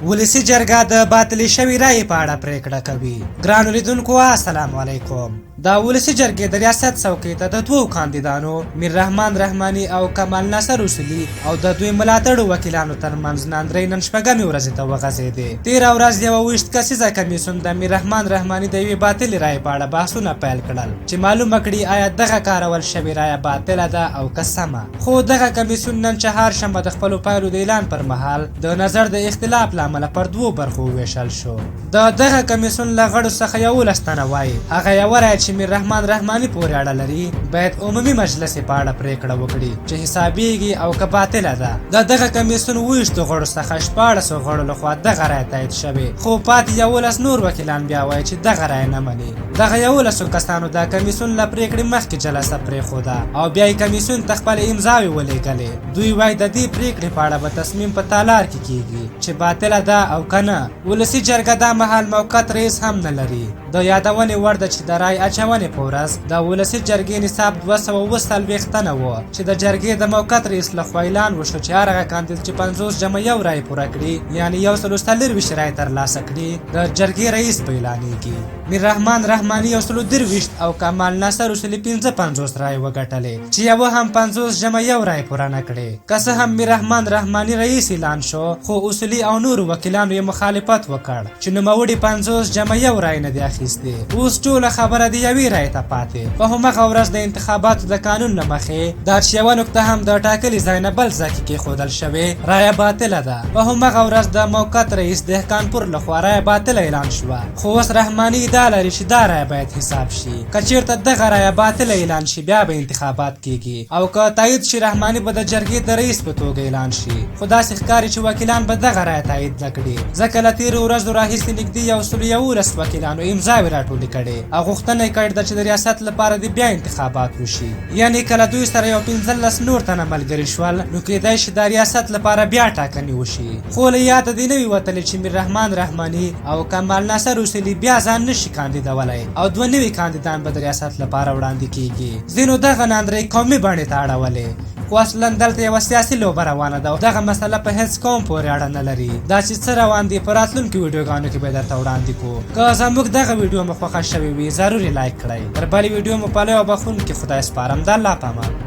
ولسي جرګه د باطلې شوې رایې په اړه پرېکړه کوي. ګرانو لیدونکو، السلام علیکم. د ولسي جرګې د ریاست څوکۍ ته د دوو کاندیدانو، میر رحمان رحماني او کمال ناصر اصولي، او د دوی ملاتړو وکیلانو ترمنځ ناندرۍ نن شپږمې ورځې ته وغځېدې. تېره ورځ یوه 20 کسیزه کمیسیون د میر رحمان رحماني د یوې باطلې رایې په اړه بحثونه پیل کړل چې معلومه کړي آیا دغه کارول شوې رایه باطله ده او که سمه. خو دغه کمیسیون نن چهارشنبه د خپلو پایلو د اعلان پر مهال د نظر د اختلاف له امله پر دوو برخو وویشل شو. د دغه کمیسیون له غړو څخه 11 تنه وایي هغه یوه رایه چې میر رحمان رحماني پورې اړه لري باید عمومي مجلس یې په اړه پرېکړه وکړي چې حسابیږي او که باطله ده. د دغه کمیسیون 27 غړو څخه 16 غړو لخوا دغه رایه تایید شوې، خو پاتې 11 نور وکیلان بیا وایي چې دغه رایه نه مني. دغه 11 کسانو د کمیسیون له پرېکړې مخکې جلسه پرېښوده او بیا یې کمیسیون ته خپلې امضاوې ولېږلې. دوی وایي د دې پرېکړې په اړه به تصمیم په تالار کې کیږي چې باطله ده او که نه. ولسي جرګه دا مهال موقت رئیس هم نه لري. د یادونې وړ ده چې د رای اچونې په ورځ د ولسي جرګې نصاب 247 تنه و چې د جرګې د موقت رئیس لخوا اعلان وشو چې هر هغه کاندید چې 50 جمع یو رای پوره کړي، یعنې 124 رای ترلاسه کړي، د جرګې رئیس به اعلانیږي. میر رحمان رحماني 123 او کمال ناصر اصولي 55 رایې وګټلې چې یوه هم 50 جمع یو رایې پوره نه کړې. که څه هم میر رحمان رحماني رئیس اعلان شو، خو اصولي او نورو وکیلانو یې مخالفت وکړ چې نوموړي 50 جمع یو رایې نه دي اخیستې. اوس ټوله خبره د یوې رایې ته پاتې. په هماغه ورځ د انتخاباتو د قانون له مخې دا چې یوه نقطه هم د ټاکلي ځای نه بل ځای کې کېښودل شوې، رایه باطله ده. په هماغه ورځ د موقت رئیس دهقانپور لخوا رایه باطله اعلان شوه، خو اوس رحماني ادعا لري چې دا رایه باید حساب شي. که چیرته دغه رایه باطله اعلان شي، بیا به انتخابات کیږي، او که تایید شي، رحماني به د جرګې د رئیس په توګه اعلان شي. خو داسې ښکاري چې وکیلان به دغه رایه تایید نه کړي، ځکه له تېرو ورځو راهیسې نږدې 111 وکیلانو امضاوې راټولې کړې او غوښتنه یې کړې ده چې د ریاست لپاره دې بیا انتخابات وشي. یعنې که له دوی سره یو 15 نور تنه ملګري شول، نو کیدای شي د ریاست لپاره بیا ټاکنې وشي. خو له یاده دې نه وي وتلې چې میر رحمان رحماني او کمال ناصر اصولي بیا ځان نشي کاندیدولی او 92 کاندیدان به د ریاست لپاره وړاندې کیږي. ځینو دغه ناندرۍ قومي بڼې ته اړولې، خو اصلا دلته یوه سیاسي لوبه روانه ده او دغه مسله په هیڅ قوم پورې اړه نه لري. دا چې څه روان دي، په راتلونکو ویډیوګانو کې به درته وړاندې کو. که زموږ دغه ویډیو مو خوښه شوې وي، ضرور یې لایک کړئ. تر بلې ویډیو مو په لوی او بخښونکي خدای سپارم. د الله په امان.